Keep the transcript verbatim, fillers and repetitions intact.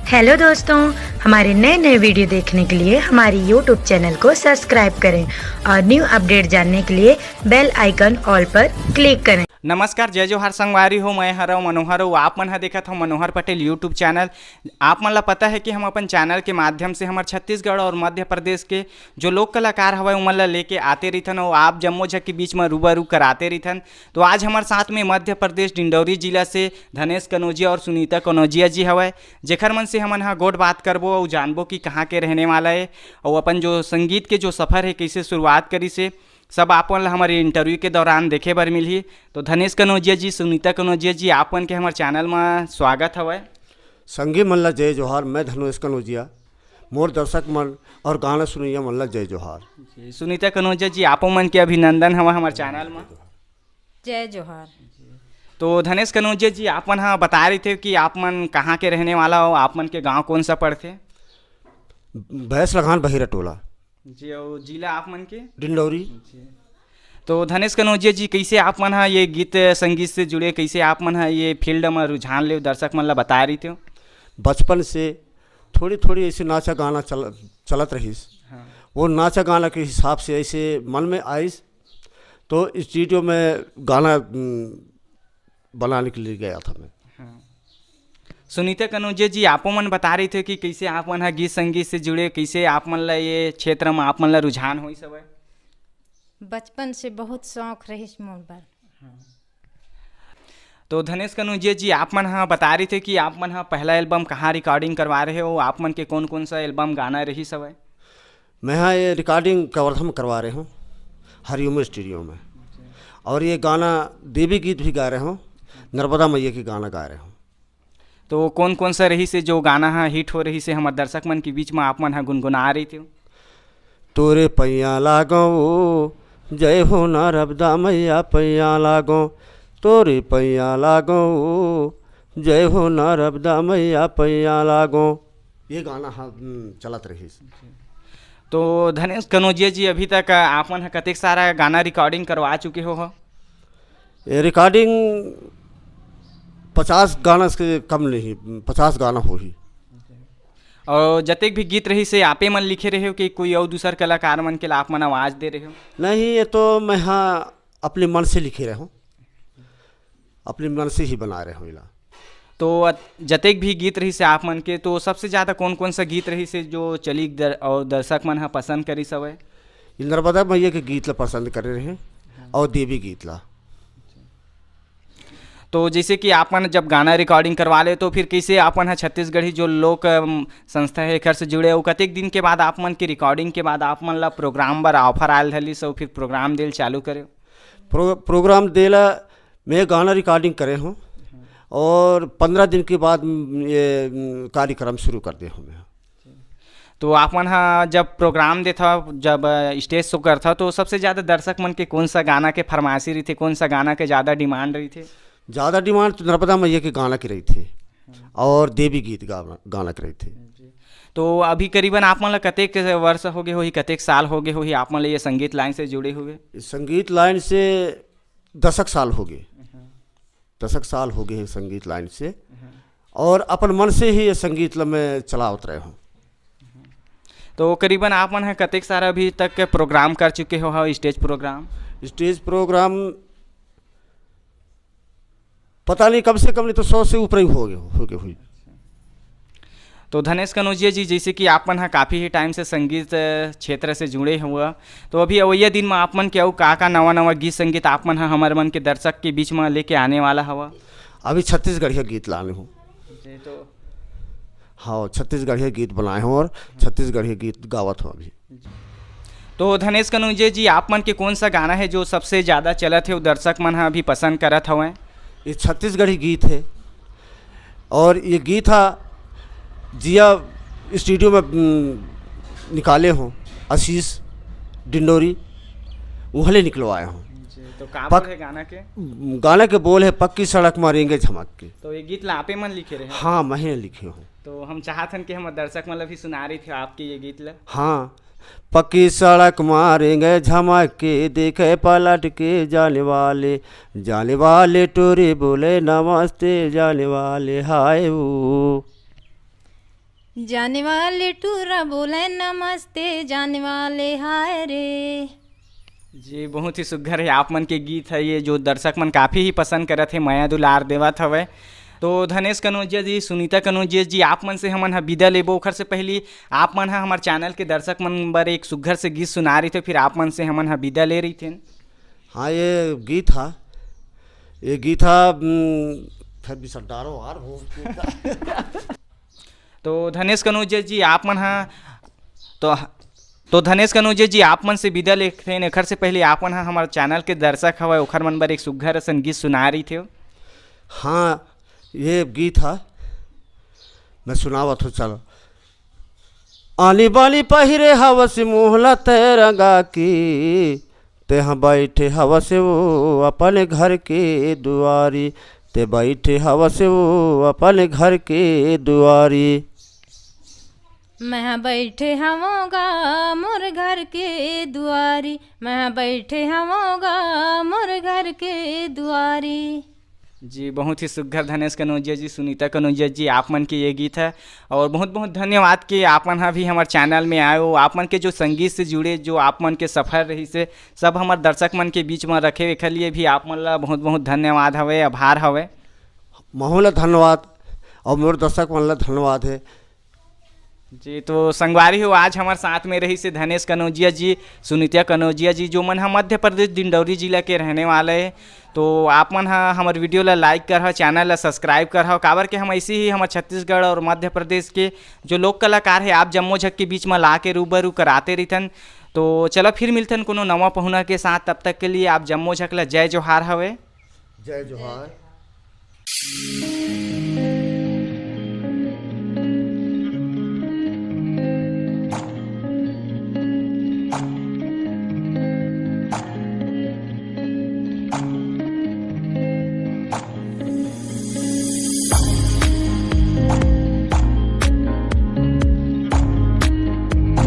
Hello दोस्तों, हमारे नए नए वीडियो देखने के लिए हमारी यूट्यूब चैनल को सब्सक्राइब करें और न्यू अपडेट जानने के लिए बेल आइकन ऑल पर क्लिक करें। नमस्कार, जय जोहार संगवारी हो, मैं हरव मनोहर हो। आप मन ह देखत हो मनोहर पटेल यूट्यूब चैनल। आप मन ला पता है कि हम अपन चैनल के माध्यम से हमर छत्तीसगढ़ और मध्य प्रदेश के जो लोक कलाकार हवय, उमन ला लेके आते रहिथन और आप जम्मो झन के बीच में रूबरू कराते रहिथन। तो आज हमर साथ में मध्य प्रदेश डिंडौरी जिला से धनेश कनौजिया और सुनीता कनौजिया जी हवय, जेखर मन से हमन ह गोठ बात करबो और जानबो कि कहाँ के रहने वाला है और अपन जो संगीत के जो सफर है, कैसे शुरुआत करिस हे, सब आप मन ला हमर इंटरव्यू के दौरान देखे बर मिलही। तो धनेश कनौजिया जी, सुनीता कनौजिया जी, आप मन के हमर चैनल में स्वागत हवय। संगी मन ला जय जोहार, मैं धनेश कनौजिया, मोर दर्शक मन और गाना सुनैया मन ला जय जोहार। जी, सुनीता कनौजिया जी, आपो मन के अभिनंदन हवय हमर चैनल में। जय जोहार। तो धनेश कनौजिया जी, आप मन ह बता रहे थे कि आप मन कहाँ के रहने वाला हो, आप मन के गांव कौन सा पड़थे? भैंस लघान बहिरा टोला। जी, और जिला आप मन के? डिंडौरी। जी। तो धनेश कनौजिया जी, कैसे आप मन ह ये गीत संगीत से जुड़े, कैसे आप मन ह ये फील्ड में रुझान ले, दर्शक मन ला बता रही थे? बचपन से थोड़ी थोड़ी ऐसे नाचा गाना चल, चलत रहिस। हाँ। वो नाचा गाना के हिसाब से ऐसे मन में आइस, तो स्टूडियो में गाना, उम, बनाने के लिए गया था मैं। हाँ। सुनीता कनौजिया जी, आपो मन बता रही थे कि कैसे आप मन ह गीत संगीत से जुड़े, कैसे आप मन ला ये क्षेत्र में आप मन ला रुझान होइस हवय? बचपन से बहुत शौक रहिस मोर बर। हाँ। तो धनेश कनौजिया जी, आप मन ह बता रही थे कि आप मन ह पहला एल्बम कहाँ रिकॉर्डिंग करवा रहे हो, आप मन के कौन कौन सा एल्बम गाना रहिस हवय? मैं हा ये रिकॉर्डिंग कवर्धा में करवा रहे हूँ, हरिओम स्टूडियो में। और ये गाना देवी गीत भी गा रहे हूँ, नर्मदा मैया के गाना गा रहे हूँ। तो कौन कौन सा रहिस हे जो गाना हा हिट हो रहिस हे हमर दर्शक मन के बीच में आप मन हा गुनगुना रही थे? तोरे पैया लागो, जय हो नर्मदा मैया पैया लागो, तोरे पैया लागो, जय हो नर्मदा मैया पैया लागो। ये गाना हा, हम्म, चलत रहिस। तो धनेश कनौजिया जी, अभी तक आप मन ह कतेक सारा गाना रिकॉर्डिंग करवा चुके हो? हो? ये रिकॉर्डिंग पचास गाना से कम नहीं, पचास गाना होही। और जतेक भी गीत रहिस हे, आपे मन लिखे रहे हो कि कोई और दूसर कलाकार मन के ला आप मन आवाज दे रहे हो? नहीं, ये तो मैं हा अपने मन से लिखे रहे हूँ, अपने मन से ही बना रहे हूँ इला। तो अत-, जतेक भी गीत रहिस हे आप मन के, तो सबसे ज्यादा कौन कौन सा गीत रहिस हे जो चलिक दर-, और दर्शक मन ह पसंद करिस हवय? ये नर्मदा मैया के गीत ला पसंद करे रहे हैं और देवी गीत ला। तो जैसे कि आप मन जब गाना रिकॉर्डिंग करवा ले, तो फिर कैसे आप मन ह छत्तीसगढ़ी जो लोक, अम, संस्था है, एखर से जुड़े, वो कतेक दिन के बाद आप मन के रिकॉर्डिंग के बाद आप मन ला प्रोग्राम बर ऑफर आयल धरलिस, और फिर प्रोग्राम देल चालू करे? प्रो-, प्रोग्राम देला मैं गाना रिकॉर्डिंग करे हूँ और पंद्रह दिन के बाद, म, ये, म, कार्यक्रम शुरू कर दे हूँ मैं। तो आप मन ह जब प्रोग्राम देथा, जब, अ, स्टेज शो करथा, तो सबसे ज्यादा दर्शक मन के कौन सा गाना के फरमाइशी रहिथे, कौन सा गाना के ज्यादा डिमांड रहिथे? ज्यादा डिमांड तो नर्मदा मैया के गाना के रहिथे और देवी गीत गाना, गाना के रहिथे। जी। तो अभी करीबन आप मन ला कतेक वर्ष हो गए होही, कतेक साल हो गए होही आप मन ला ये संगीत लाइन से जुड़े हुए? इस संगीत लाइन से दसक साल हो गए, दसक साल हो गए हैं संगीत लाइन से, और अपन मन से ही ये संगीत ल मैं चलावत रहे हूँ। तो करीबन आप मन ह कतेक सारा अभी तक के प्रोग्राम कर चुके हो, हो स्टेज प्रोग्राम? स्टेज प्रोग्राम पता नहीं, कम से कम नहीं तो सौ से ऊपर ही हो गए, हो गए हुई। तो धनेश कनौजिया जी, जैसे कि आप मन ह काफी ही टाइम से संगीत, अ, क्षेत्र से जुड़े हुआ, तो अभी अवैया दिन में आप मन के अउ का-का नवा-नवा गीत संगीत आप मन ह हमर मन के दर्शक के बीच में लेके आने वाला हवा? अभी छत्तीसगढ़िया गीत लाने हूँ। जी, तो हाँ, छत्तीसगढ़िया गीत बनाए हूँ और छत्तीसगढ़िया गीत गावत हूँ अभी। तो धनेश कनौजिया जी, आप मन के कौन सा गाना है जो सबसे ज्यादा चलत है, वो दर्शक मन ह अभी पसंद करत हवय? ये छत्तीसगढ़ी गीत है और ये गीत हा जिया स्टूडियो में, उम, निकाले हों, आशीष डिंडोरी, वहले निकलवाए हों। जी, तो का पक-, बोल है गाना के? गाना के बोल है, "पक्की सड़क मारेंगे झमक के।" तो ये गीत ला आपे मन लिखे रहे? हाँ, मैं ही लिखे हूँ। तो हम चाहत हन कि हम दर्शक मन ला भी सुना रही थे आपके ये गीत ला। हाँ, पक्की सड़क मारेंगे झमक के, देखे पलट के जाने वाले, जाने वाले टोरे बोले नमस्ते, जाने वाले हाय ओ। जाने वाले टूरा बोले नमस्ते, जाने वाले हाय रे। जी, बहुत ही सुघर है आप मन के गीत है ये, जो दर्शक मन काफ़ी ही पसंद करत हे, मया दुलार देवत हवय। तो धनेश कनौजिया जी, सुनीता कनौजिया जी, आप मन से हमन ह विदा लेबो, ओखर से पहली आप मन ह हमर चैनल के दर्शक मन बर एक सुघर से गीत सुना रही थे, फिर आप मन से हमन ह विदा ले रही थे। हाँ, ये गीत हा, ये गीत हा, हम्म, फिर बिसर डारो यार, वो तो धनेश कनौजिया जी, आप मन ह, तो, तो धनेश कनौजिया जी, आप मन से विदा लेथेन, एखर से पहले आप मन ह हमर चैनल के दर्शक हवय, ओखर मन बर एक सुघर असन गीत सुना रही थे। हाँ, ये गीत हा, मैं सुनावत हूँ, चलो। आनी बानी पहिरे हवस मोहला तै रंगा की, तेहा बैठे हवस वो अपन घर के दुआरी, ते बैठे हवस वो अपन घर के दुआरी। मैं बैठे हवों गा मोर घर के दुआरी, मैं बैठे हवों गा मोर घर के दुआरी। जी, बहुत ही सुघर धनेश कनौजिया जी, सुनीता कनौजिया जी, आप मन के ये गीत है। और बहुत बहुत धन्यवाद कि आप मन हा भी हमर चैनल में आए हो। आप मन के जो संगीत से जुड़े जो आप मन के सफर रहिसे, सब हमर दर्शक मन के बीच में रखे, एखर लिए भी आप मन ला बहुत बहुत धन्यवाद हवे, आभार हवे। महू ला धन्यवाद और मोर दर्शक मन ला धन्यवाद है। जी, तो संगवारी हो, आज हमर साथ में रहिसे धनेश कनौजिया जी, सुनीता कनौजिया जी, जो मन ह मध्य प्रदेश डिंडौरी जिला के रहने वाले हे। तो आप मन ह हमर वीडियो ला लाइक करहव, चैनल ला सब्सक्राइब करहव, काबर के हम ऐसे ही हमर छत्तीसगढ़ और मध्य प्रदेश के जो लोक कलाकार हे, आप जम्मो झक के बीच में ला के रूबरू कराते रहिथन। तो चलो फिर मिलथन कोनो नवा पहुना के साथ, तब तक के लिए आप जम्मो झक ला जय जोहार हवे। जय जोहार।